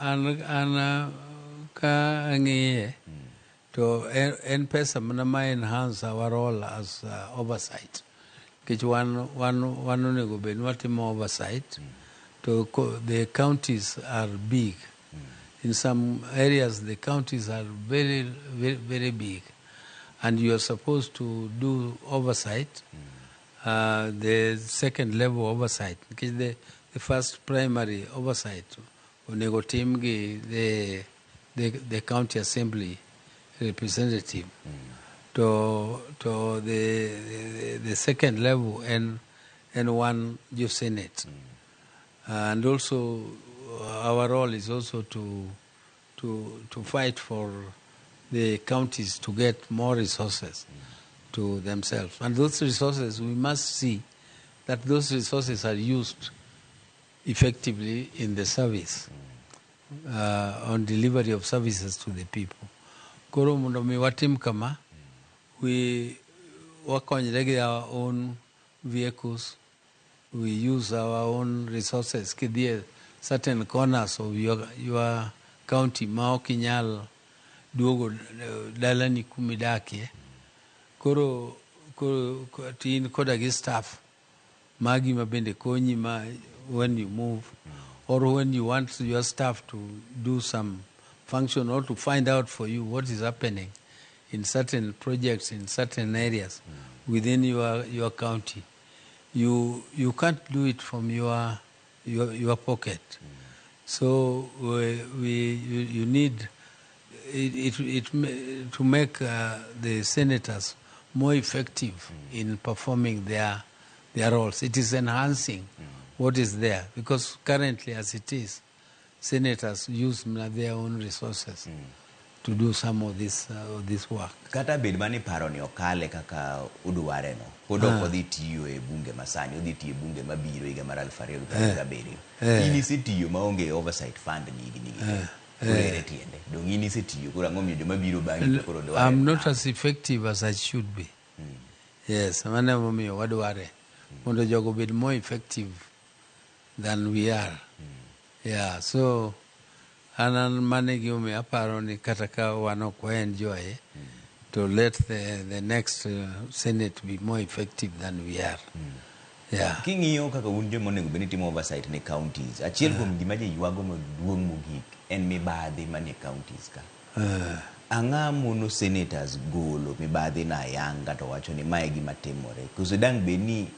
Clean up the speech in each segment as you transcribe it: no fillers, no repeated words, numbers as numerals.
An ka ang'iye to en pesa mana ma enhance our role as oversight, nikech wan onego bed ni watimo oversight to the counties are big. In some areas the counties are very, very, very big and you are supposed to do oversight, the second level oversight, nikech the first primary oversight onego tim gi the county assembly representative, to the second level en one jo senate. And also our role is also to fight for the counties to get more resources to themselves, and those resources, we must see that those resources are used effectively in the service, on delivery of services to the people. Koro mondo mi watim kama, we wakonyre gi our own vehicles, we use our own resources. Kidhi e certain corners of your county ma ok inyal duogo dalani kumidakie, koro to in koda gi staff magi ma bende konyi ma when you move or when you want your staff to do some function or to find out for you what is happening in certain projects in certain areas within your county, you can't do it from your pocket. So we you, you need it to make the senators more effective in performing their roles. It is enhancing what is there, because currently, as it is, senators use their own resources to do some of this work. Kata bed mani paro ni okale kaka udware no, pod ok odhi tiyo e bunge masani, odhi tiyo e bunge mabiro higa mar 2027. In isetiyo maonge oversight fund ni higni gi te. Koro ere tiende? Dong' in isetiyo, koro ang'o miyo joma biro bang'i to koro dware? I'm not as effective as I should be. Yes, mano emomiyo wadware mondo jogo obed more effective than we are. Yeah, so an mano e gimomiyo aparo ni kata ka wan ok wa enjoy, to let the next senate be more effective than we are. Yeah. King'iyo kaka un joma onego bed ni timo oversight ne counties, achiel kuom gima ji ywago maduong' mogik en mibadhi manie counties ka. Ang'a mono senators golo mibadhi no ayanga to wacho ni mae gima timore? Koso dang' bed ni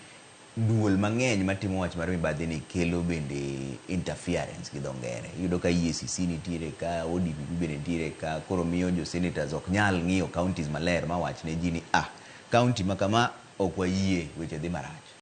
duol mang'eny matimo wach mar mibadhi ni kelo bende interference gi dho ngere. Iyudo ka EACC nitiere ka, ODPP bende nitiere ka, koro miyo jo senators ok nyal ng'iyo counties maler ma wach ne ji ni ah, county ma kama ok wayie, weche dhi marach.